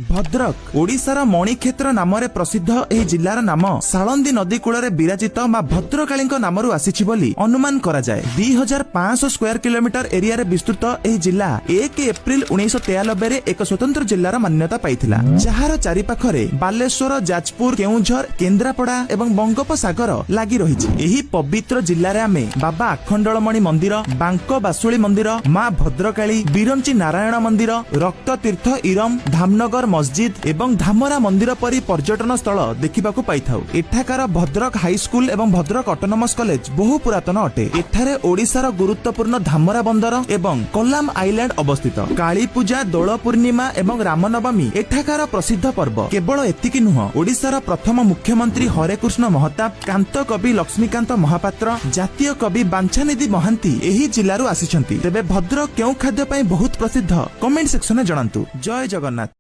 ଭଦ୍ରକ ଓଡ଼ିଶାର ମଣିକ୍ଷେତ୍ର ନାମରେ ପ୍ରସିଦ୍ଧ। ଏହି ଜିଲ୍ଲାର ନାମ ସାଳନ୍ଦୀ ନଦୀ କୂଳରେ ବିରାଜିତ ମା ଭଦ୍ରକାଳୀଙ୍କ ନାମରୁ ଆସିଛି ବୋଲି ଅନୁମାନ କରାଯାଏ। 2500 ସ୍କୋୟାର କିଲୋମିଟର ଏରିଆରେ ବିସ୍ତୃତ ଏହି ଜିଲ୍ଲା 1 ଏପ୍ରିଲ 1993ରେ ଏକ ସ୍ୱତନ୍ତ୍ର ଜିଲ୍ଲାର ମାନ୍ୟତା ପାଇଥିଲା, ଯାହାର ଚାରିପାଖରେ ବାଲେଶ୍ୱର, ଯାଜପୁର, କେଉଁଝର, କେନ୍ଦ୍ରାପଡ଼ା ଏବଂ ବଙ୍ଗୋପସାଗର ଲାଗି ରହିଛି। ଏହି ପବିତ୍ର ଜିଲ୍ଲାରେ ଆମେ ବାବା ଆଖଣ୍ଡଳମଣି ମନ୍ଦିର, ବାଙ୍କ ବାସୁଳି ମନ୍ଦିର, ମା ଭଦ୍ରକାଳୀ, ବିରଞ୍ଚି ନାରାୟଣ ମନ୍ଦିର, ରକ୍ତ ତୀର୍ଥ ଇରମ, ଧାମନଗର ମସଜିଦ ଏବଂ ଧାମରା ମନ୍ଦିର ପରି ପର୍ଯ୍ୟଟନ ସ୍ଥଳ ଦେଖିବାକୁ ପାଇଥାଉ। ଏଠାକାର ଭଦ୍ରକ ହାଇସ୍କୁଲ ଏବଂ ଭଦ୍ରକ ଅଟୋନମସ କଲେଜ ବହୁ ପୁରାତନ ଅଟେ। ଏଠାରେ ଓଡ଼ିଶାର ଗୁରୁତ୍ୱପୂର୍ଣ୍ଣ ଧାମରା ବନ୍ଦର ଏବଂ କଲାମ ଆଇଲ୍ୟାଣ୍ଡ ଅବସ୍ଥିତ। କାଳୀ ପୂଜା, ଦୋଳ ପୂର୍ଣ୍ଣିମା ଏବଂ ରାମନବମୀ ଏଠାକାର ପ୍ରସିଦ୍ଧ ପର୍ବ। କେବଳ ଏତିକି ନୁହଁ, ଓଡ଼ିଶାର ପ୍ରଥମ ମୁଖ୍ୟମନ୍ତ୍ରୀ ହରେକୃଷ୍ଣ ମହତାବ, କାନ୍ତ କବି ଲକ୍ଷ୍ମୀକାନ୍ତ ମହାପାତ୍ର, ଜାତୀୟ କବି ବାଞ୍ଛାନିଧି ମହାନ୍ତି ଏହି ଜିଲ୍ଲାରୁ ଆସିଛନ୍ତି। ତେବେ ଭଦ୍ରକ କେଉଁ ଖାଦ୍ୟ ପାଇଁ ବହୁତ ପ୍ରସିଦ୍ଧ, କମେଣ୍ଟ ସେକ୍ସନରେ ଜଣାନ୍ତୁ। ଜୟ ଜଗନ୍ନାଥ।